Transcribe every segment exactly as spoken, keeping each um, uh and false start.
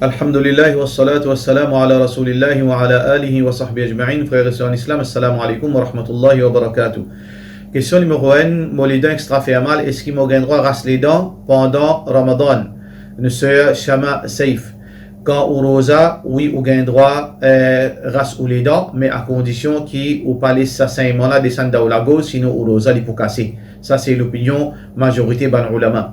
Alhamdulillah, wassalatu wassalamu ala Rasulillah wa ala alihi wa sahbihi ajma'in. Frer e ser an Islam, assalamu alaikum wa rahmatullahi wa barakatuh. Kestion nimero enn, mo ledan extra fer mal, eski mo gagn drwa ras ledan pandan Ramadan? Nou ser Shama Saif. Kan ou roza, wi, ou gagn drwa, eh, ras ou ledan, me a kondision ki ou pa les sa saiman la desann dan ou lagorz, sinon ou roza li pou kase. Sa se lopinion mazorite bann oulama.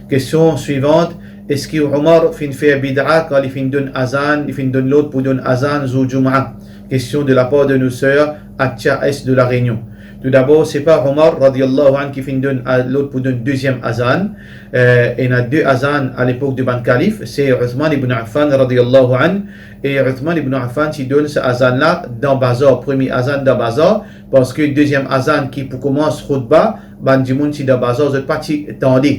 Kestion swivant, eski Omar finn fer bid'a kan li finn donn azan, li finn donn lord pou donn azan zour Jumaa? Kestion de lapar de nou ser Atia S de La Réunion. Toudabor, se pa Omar, radiyallahu anhu, ki finn donn a-, lord pou donn deziem azan. Eh, ena de azan a lepok de bann kalif, se Uthman ibn Affan, radiyallahu anhu, e Uthman ibn Affan ti donn sa azan la dan bazar, premie azan dan bazar, parski deziem azan ki pou koumans khutba, bann dimoun ti dan bazar, zot pa ti tande.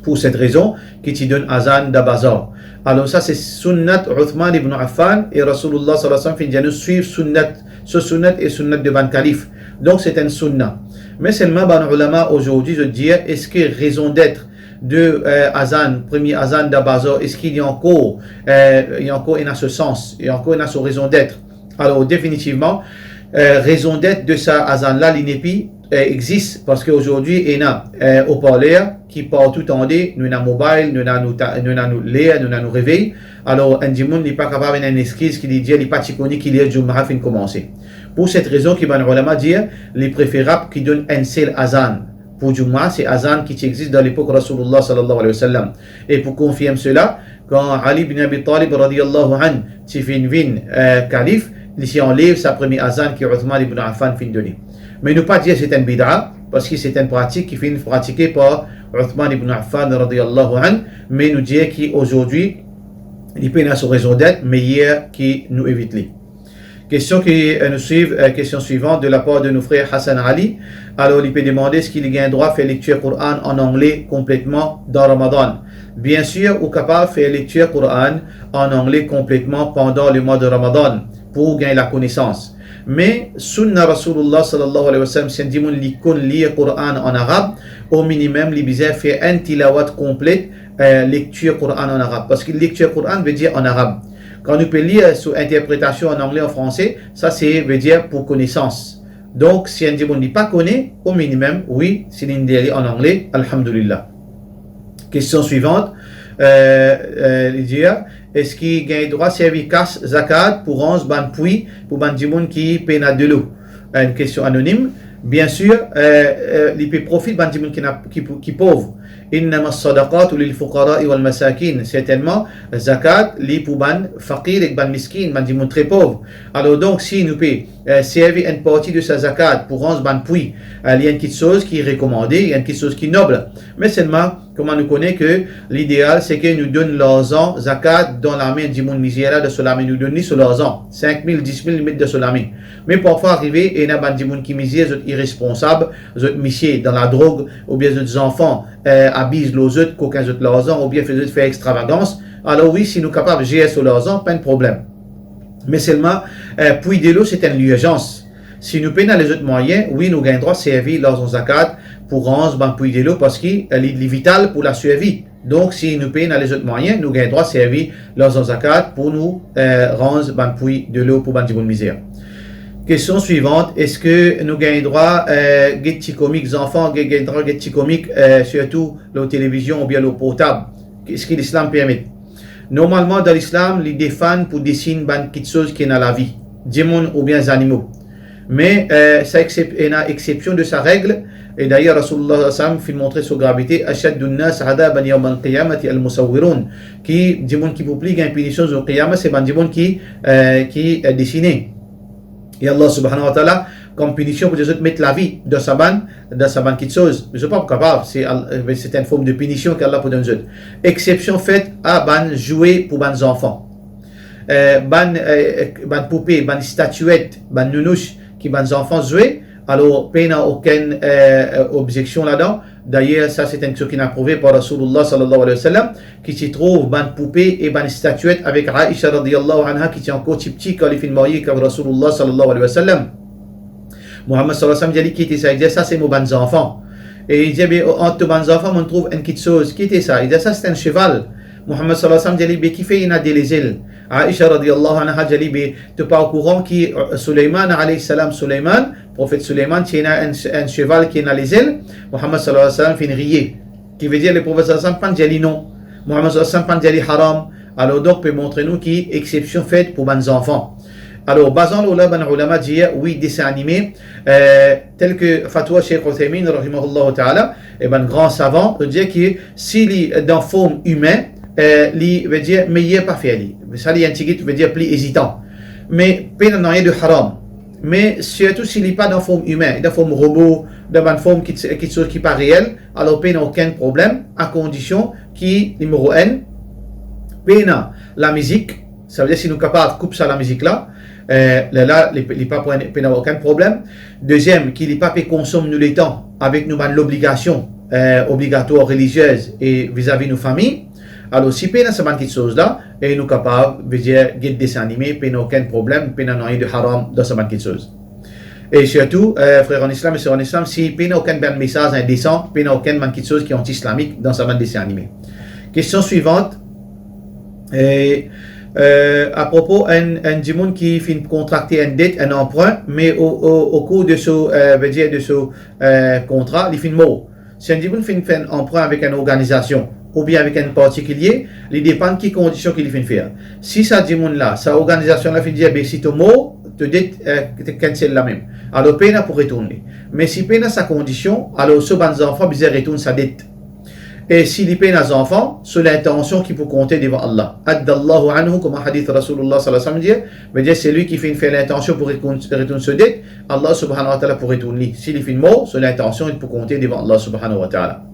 Pou set rezon, ki ti donn azan dan bazar. Alor sa se sunnat Uthman ibn Affan, e Rasoulullah sallallahu alayhi wa sallam finn dir nou swiv sunnat, so sunnat e sunnat de bann kalif. Donk se enn sunna. Me selman bann oulama azordi zot dir, eski rezon d'être de, eh, azan, premie azan dan bazar, eski li ankor, eh, li ankor ena so sans, li ankor ena so rezon d'être? Alor, definitivman, eh, rezon d'être de sa azan la, li nepli, eh, exist, parski azordi ena, eh, oparler ki partou tande, nou ena mobile, nou ena nou ta-, nou ena nou ler, nou ena nou revey. Alor, enn dimoun, li pa kapav ena enn eskiz ki li dir li pa ti kone ki ler Jumaa finn koumanse. Pou set rezon ki bann oulama dir, li preferab ki donn enn sel azan. Pou Jumaa, se azan ki ti exist dan lepok Rasoulullah sallallahu alayhi wa sallam. E pou konfirm sela, kan Ali bin Abi Talib radiyallahu anhu ti finn vinn, eh, kalif, li ti anlev sa premie azan ki Uthman ibn Affan finn done. Me nou pa dir se enn bid'a, parski se enn pratik ki finn pratike par Uthman ibn Affan radiyallahu anhu, me nou dir ki azordi, li pena so rezon d'être, meyer ki nou evit li. Kestion ki, eh, nou swiv, eh, kestion swivant de lapar de nou frer Hassan Ali. Alor, li pe demande eski li gagn drwa fer lektir Koran an angle konpletman dan Ramadan. Biensir, ou kapav fer lektir Koran an angle konpletman pandan lemwa de Ramadan pou gagn lakonesans. Me sunna Rasoulullah sallallahu alayhi wa sallam, si enn dimoun li konn lir Koran an arab, o minimem li bizin fer enn tilawat konplet, eh, lektir Koran an arab. Parski lektir Koran ve dir an arab. Kan nou pe lir so interpretasion an angle, an franse, sa se ve dir pou konesans. Donk, si enn dimoun li pa kone, o minimem, wi, si li lir li an angle, alhamdulillah. Kestion swivant, eh, eh, li dir, eski gagn drwa servi kas zakat pou ranz bann pwi pou bann dimoun ki pena delo? Enn kestion anonim. Biensir, eh, eh, li pe profit bann dimoun ki na, ki pou, ki pov. Innama sadaqatu lil fuqara'i wal masakin. Sertennman, zakat, li pou bann fakir ek bann miskin, bann dimoun tre pov. Alor donk, si nou pe, eh, servi enn parti de sa zakat pou ranz bann pwi, eh, li enn kitsoz ki rekomande, li enn kitsoz ki nob. Me selman, kouma nou kone ke lideal, se ke nou donn larzan zakat dan lame dimoun mizer la, dan so lame, nou donn li so larzan, sink mil, dis mil, nou met dan so lame. Me parfwa arive, ena bann dimoun ki mizer, zot iresponsab, zot misie dan ladrog, oubien zot zanfan, eh, abiz lor zot, kokin zot larzan, oubien fer zot fer extravagans. Alor wi, si nou kapav zer so larzan, pa enn problem. Me selman, eh, pwi delo, se enn lirzans. Si nou pena lezot mwayin, wi, nou gagn drwa servi larzan zakat pou ranz bann pwi delo, parski, eh, li, li vital pou laservi. Donk, si nou pena lezot mwayin, nou gagn drwa servi larzan zakat pou nou, eh, ranz bann pwi delo pou bann dimoun mizer. Kestion swivant, eski nou gagn drwa, eh, get ti komik, zanfan, get, gagn drwa get ti komik, eh, sirtou lor televizion oubien lor portab? Eski lislam permet? Normalman, dan lislam, li defann pou desinn bann kitsoz ki ena lavi, dimoun oubien zanimo. Me, eh, sa eksep-, ena eksepsion de sa reg, e dayer Rasoulullah sallallahu alayhi wa sallam finn montre so gravite, "Ashaddun nas adhaban yawmal qiyamati al-musawwirun", ki dimoun ki pou pli gagn pinision zour qiyama, se bann dimoun ki, eh, ki, eh, desine. E Allah subhanahu wa ta'ala, kom pinision pou dir zot met lavi dan sa bann, dan sa bann kitsoz. Zot pa pou kapav, se al-, eh, se enn form de pinision ki Allah pou donn zot. Eksepsion fet a bann zwe pou bann zanfan. Eh, bann, eh, bann poupe, bann statiet, bann nounous ki bann zanfan zwe, alor pena okenn, eh, obzeksion ladan. Dayer, sa se enn kitsoz ki inn aprouve par Rasoulullah sallallahu alayhi wa sallam, ki ti trouv bann poupe e bann statiet avek Aisha radiyallahu anha, ki ti ankor tipti kan li finn marye avek Rasoulullah sallallahu alayhi wa sallam. Muhammad sallallahu alayhi wa sallam dir li, "Ki ete sa?" Li dir, "Sa se mo bann zanfan." E li dir, "Be, ant to bann zanfan, mo trouv enn kitsoz. Ki ete sa?" Li dir, "Sa se enn seval." Muhammad sallallahu alayhi wa sallam dir li, be kifer ena de lezel? Aisha radiyallahu anha dir li, be to pa okouran ki, euh, Suleyman alayhi salam, Suleyman, profet Suleyman, ti ena enn, enn seval ki ena lezel? Muhammad sallallahu alayhi wa sallam finn riye. Ki vedir Leprofet sallallahu alayhi wa sallam pa'nn dir li non. Muhammad sallallahu alayhi wa sallam pa'nn dir li haram. Alor donk, pe montre nou ki exsepsion fet pou bann zanfan. Alor, bazan lor la, bann oulama dir, wi, desin anime, euh, tel ki fatwa Sheikh Uthaymin, rahimahullahu ta'ala, e bann gran savan, zot dir ki si li dan form imin, euh, li vedir meyer pa fer li. Sa li enn tigit, vedir pli ezitan. Me pena nanye de haram. Me sirtou si li pa dan form imin, dan form robo, dan bann form ki, kiksoz ki pa reel, alor pena okenn problem, a kondision ki, nimero enn, pena lamizik, savedir si nou kapav koup sa lamizik la, eh, lerla, li, li pa pou enn, pena okenn problem. Deziem, ki li pa pe konsom nou letan avek nou bann lobligasion, eh, obligatwar reliziez e vizavi nou fami. Alor, si pena sa bann kiksoz la, e nou kapav, vedir, get desin anime, pena okenn problem, pena nanye de haram dan sa bann kiksoz. E sirtou, eh, frer an Islam e ser an Islam, si pena okenn bann mesaz indesan, pena okenn bann kiksoz ki anti-islamik dan sa bann desin anime. Kestion swivant, eh, eh, apropo enn, enn dimoun ki finn kontrakte enn det, enn anprin, me o, o, o kour de so, eh, vedir de so, eh, kontra, li finn mor. Si enn dimoun finn fer enn anprin avek enn organizasion oubien avek enn partikilie, li depann ki kondision ki li finn fer. Si sa dimoun la, sa organizasion la finn dir, be si to mor, to det, eh, to cancel la mem. Alor pena pou retourn li. Me si pena sa kondision, alor so bann zanfan bizin retourn sa det. E si li pena zanfan, so lintansion ki pou konte devan Allah. Addallahu anhu, kouma hadith Rasoulullah sallallahu alayhi wa sallam dir, vedir selwi ki finn fer lintansion pou retourn, retourn so det, Allah subhanahu wa ta'ala pou retourn li. Si li finn mor, so lintansion pou konte devan Allah subhanahu wa ta'ala.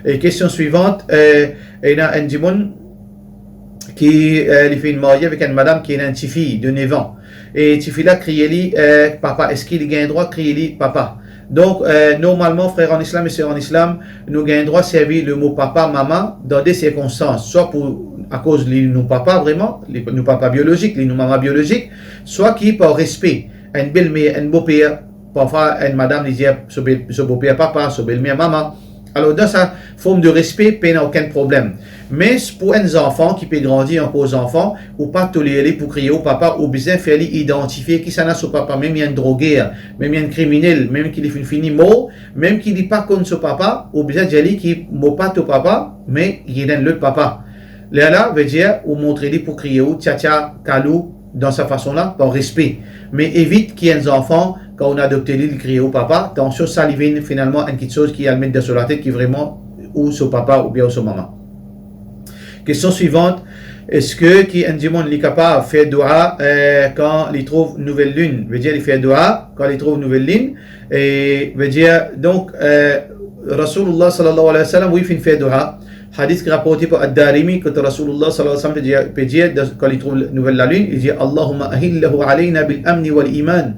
E kestion swivant, eh, ena enn dimoun ki, eh, li finn marye avek enn madam ki ena enn tifi de nef an. E tifi la kriye li, eh, papa. Eski li gagn drwa kriye li papa? Donk, eh, normalman, frer an Islam e ser an Islam, nou gagn drwa servi lemo papa, mama dan de sirkonstans. Swa pou, akoz li nou papa vreman, li nou papa biolozik, li nou mama biolozik, swa ki par respe, enn belmer, enn boper, parfwa enn madam li dir so be-, so boper papa, so belmer mama. Alor, dan sa form de respe, pena okenn problem. Me pou enn zanfan ki pe grandi ankor zanfan, ou pa toler li pou kriye ou papa, ou bizin fer li idantifie kisannla so papa, mem li enn droger, mem li enn kriminel, mem ki li finn fini mor, mem ki li pa konn so papa, ou bizin dir li ki mo pa to papa, me li ena enn lot papa. Lerla, vedir, ou montre li pou kriye ou Tiatia, Kalou, dan sa fason la, par respe. Me evit ki enn zanfan, kan ou adopte li, li kriye ou papa, tansion sa li vinn finalman enn kiksoz ki al met dan so latet ki vreman ou so papa oubien ou so mama. Kestion swivant, eski ki enn dimoun li kapav fer doua, eh, kan li trouv nouvel linn? Vedir li fer doua kan li trouv nouvel linn, e vedir, donk, eh, Rasoulullah sallallahu alayhi wa sallam, wi, finn fer doua. Hadith ki raporte par Ad-Darimi, kot Rasoulullah sallallahu alayhi wa sallam pe dir, pe dir, dan, kan li trouv nouvel lalinn, li dir, "Allahumma ahillahu alayna bil amni wal iman,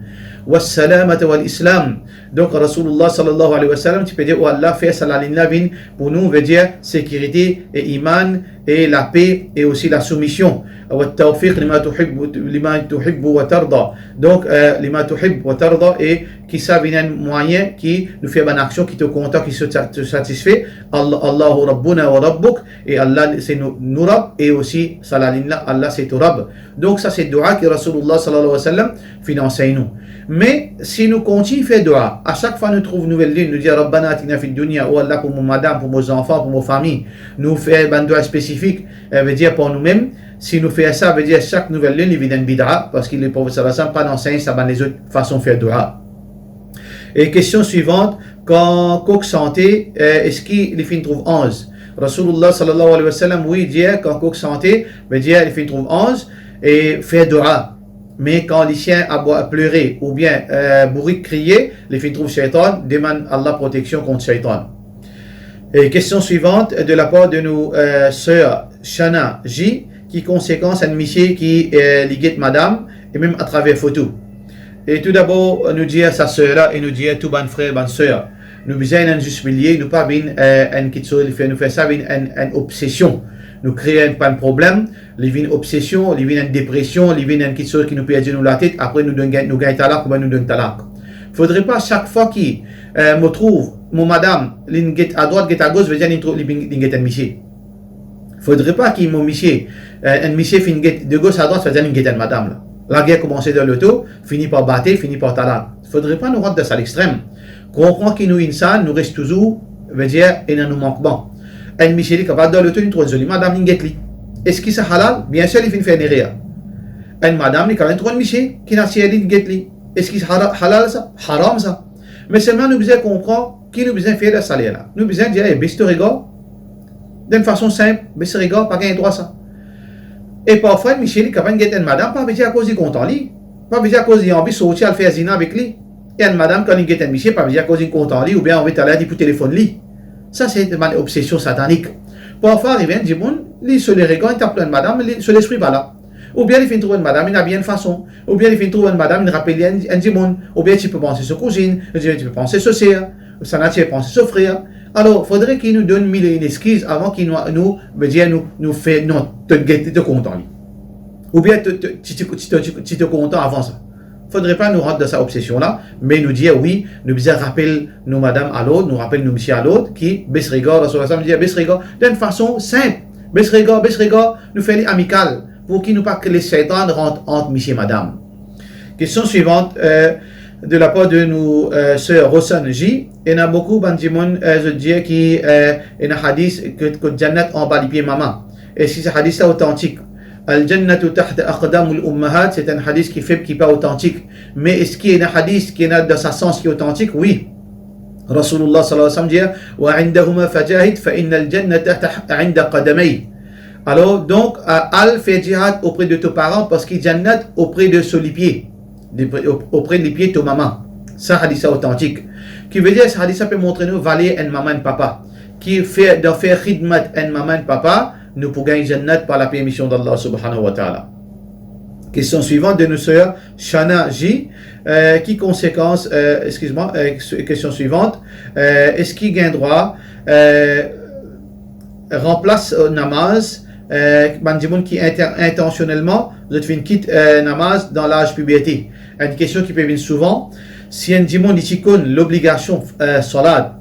was salamata wal islam." Donk, Rasoulullah sallallahu alayhi wa sallam ti pe dir, "O Allah, fer sa lalinn la vinn pou nou, vedir sekirite e iman e lape e osi lasoumision. Wat tawfiq lima tuhibbu, lima tuhibbu wa tarda." Donk, eh, lima tuhibbu wa tarda, e ki sa vinn enn mwayin ki nou fer bann aksion ki to kontan, ki to sa-, to satisfe. Allah, Allahu Rabbuna wa Rabbuk, e Allah se nou, nou Rab, e osi sa lalinn la, Allah se to Rab. Donk sa se doua ki Rasoulullah sallallahu alayhi wa sallam finn ansegn nou. Me si nou kontign fer doua, a sak fwa nou trouv nouvel linn, nou dir, "Rabbana atina fid dunya", o Allah, pou mo madam, pou mo zanfan, pou mo fami, nou fer bann doua spesifik, eh, vedir par noumem, si nou fer sa, vedir sak nouvel linn, li vinn enn bida, parski Leprofet sallallahu alayhi wa sallam pa'nn ansegn sa bann lezot fason fer doua. E kestion swivant, kan kok sante, eh, eski li finn trouv anz? Rasoulullah sallallahu alayhi wa sallam, wi, dir, kan kok sante, vedir li finn trouv anz, e fer doua. Me kan lisien aboua, plere, oubien, eh, bourik kriye, li finn trouv seytan, demann Allah proteksion kont seytan. E kestion swivant, de lapar de nou, eh, ser Shana J, ki konsekans enn misie ki, eh, li get madam, e mem atraver foto. E toudabor, nou dir sa ser la, e nou dir tou bann frer, bann ser, nou bizin enn zis milie, nou pa vinn, eh, enn kiksoz, li fer, nou fer sa vinn enn, enn obsesion. Nou kree enn, bann problem, li vinn obsesion, li vinn enn depresion, li vinn enn kiksoz ki nou perdi nou latet, apre nou donn, nou gagn talak, oubien nou donn talak. Fodre pa sak fwa ki, eh, mo trouv mo madam, li'nn get adrwat, get agos, vedir li trouv, li vinn, li get enn misie. Fodre pa ki mo misie, eh, enn misie finn get de gos a drwat, savedir li get enn madam la. Lager koumanse dan loto, fini par bate, fini par talak. Fodre pa nou rant dan sa lextrem. Konpran ki nou insan, nou res touzour, vedir, ena nou mankman. Enn misie li kapav dan loto, li trouv enn zoli madam, li get li. Eski sa halal? Biensir, li finn fer enn erer. Enn madam, li kapav trouv enn misie ki natir li, li get li. Eski sa hala-, halal sa? Haram sa. Me selman nou bizin konpran ki nou bizin fer dan sa ler la. Nou bizin dir, "Eh, bes to regar." Dan enn fason sinp, bes regar, pa gagn drwa sa. E parfwa, enn misie, li kapav get enn madam, pa vedir akoz li kontan li. Pa vedir akoz li anvi sorti al fer zina avek li. E enn madam, kan li get enn misie, pa vedir akoz li kontan li, oubien anvi taler li pou telefonn li. Sa, se bann obsesion satanik. Parfwa, arive enn dimoun, li so leregar, li tap lor enn madam, li, so lespri pa la. Oubien li finn trouv enn madam, li abiye enn fason. Oubien li finn trouv enn madam, li rapel li enn, enn dimoun. Oubien ti pe panse so kouzinn, oubien ti pe panse so ser, sa natir panse so frer. Alor, fodre ki nou donn mil e enn exkiz avan ki nou, nou, vedir nou, nou fer, non, to get li, to kontan li. Oubien to, to, ti, ti, ti, ti, ti to kontan avan sa. Fodre pa nou rant dan sa obsesion la, me nou dir, wi, nou bizin rapel nou madam a lord, nou rapel nou misie a lord, ki bes regar, Rasoul sallam dir, bes regar, dan enn fason sinp, bes regar, bes regar, nou fer li amikal, pou ki nou pa les seytan rant ant misie madam. Question suivante, euh, de la part de nou, euh, sœur Rosanne J. Ena boukou bann dimoun, euh, zot dir ki, euh, ena hadis ki, ki Jannat anba lipie mama. Eski sa hadis la otantik? Al-jannatu tahta aqdamil ummahat, se enn hadis ki feb, ki pa otantik. Me eski ena hadis ki ena dan sa sans ki otantik? Wi. Rasoulullah sallallahu alayhi wa sallam dir, "Wa indahuma fajahid, fa innal jannata tah-, inda qadamay." Alor, donk, euh, al fer jihad opre de to paran, parski Jannat opre de so lipie, de, op-, opre lipie to mama. Sa hadis la otantik. Ki vedir, sa hadis la pe montre nou valer enn mama, enn papa. Ki fer, dan fer khidmat enn mama, enn papa, nou pou gagn Jannat par lapermision d'Allah subhanahu wa ta'ala. Question suivante de nou sœur Shana J. Euh, ki konsekans, euh, excuse-moi, euh, question suivante, euh, eski gagn drwa, euh, ranplas, euh, namaz, euh, bann dimoun ki inter-, intansionelman, zot finn kit, euh, namaz dan laz piberte? Enn kestion ki pe vinn souvan, si enn dimoun li ti konn lobligasion, euh, salat,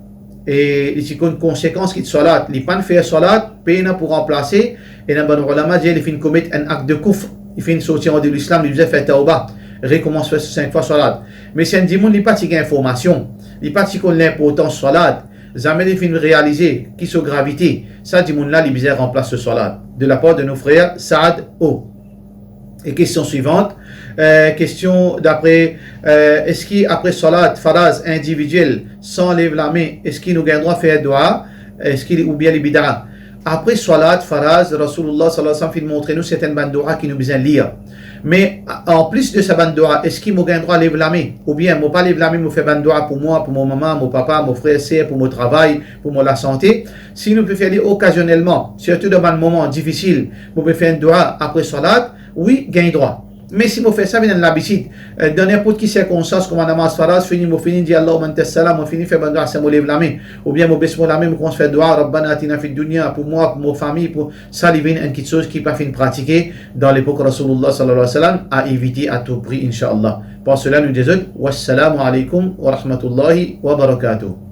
e li ti konn konsekans kit salat, li pa'nn fer salat, pena pou ranplase, ena bann oulama dir li finn komet enn akt de koufr, li finn sorti an de lislam, li bizin fer tawba, rekoumans fer sink fwa salat. Me si enn dimoun li pa ti gagn informasion, li pa ti konn linportans salat, zame li finn realize ki so gravite, sa dimoun la li bizin ranplas so salat. De la part de nou frer Saad O. E kestion suivante, euh, kestion dapre, euh, eski apre salat faraz individiel, san lev lame, eski nou gagn drwa fer dua, eski li, oubien li bida? Apre salat faraz, Rasoulullah sallallahu alayhi wa sallam finn montre nou serten bann dua ki nou bizin lir. Me, a-, anplis de sa bann dua, eski mo gagn drwa lev lame? Oubien mo pa lev lame, mo fer bann dua pou mwa, pou mo mama, mo papa, mo frer, ser, pou mo travay, pou mo lasante? Si nou pe fer li okazionelman, sirtou dan bann moman difisil, mo pe fer enn dua apre salat, wi, gagn drwa. Me si mo fer sa vinn enn labitid, euh, dan ninport ki sirkonsans, kouma namaz faraz fini, mo fini dir Allahumma anta salam, mo fini fer bann dua, sa mo lev lame, oubien mo bes mo lame, mo koumans fer dua, Rabbana atina fid dunya, pou mwa, pou mo fami, pou sa, li vinn enn kiksoz ki pa finn pratike dan lepok Rasoulullah sallallahu alayhi wa sallam, a evite a tou pri, inshallah. Par sela, nou dir zot, wassalamu alaykum wa rahmatullahi wa barakatuh.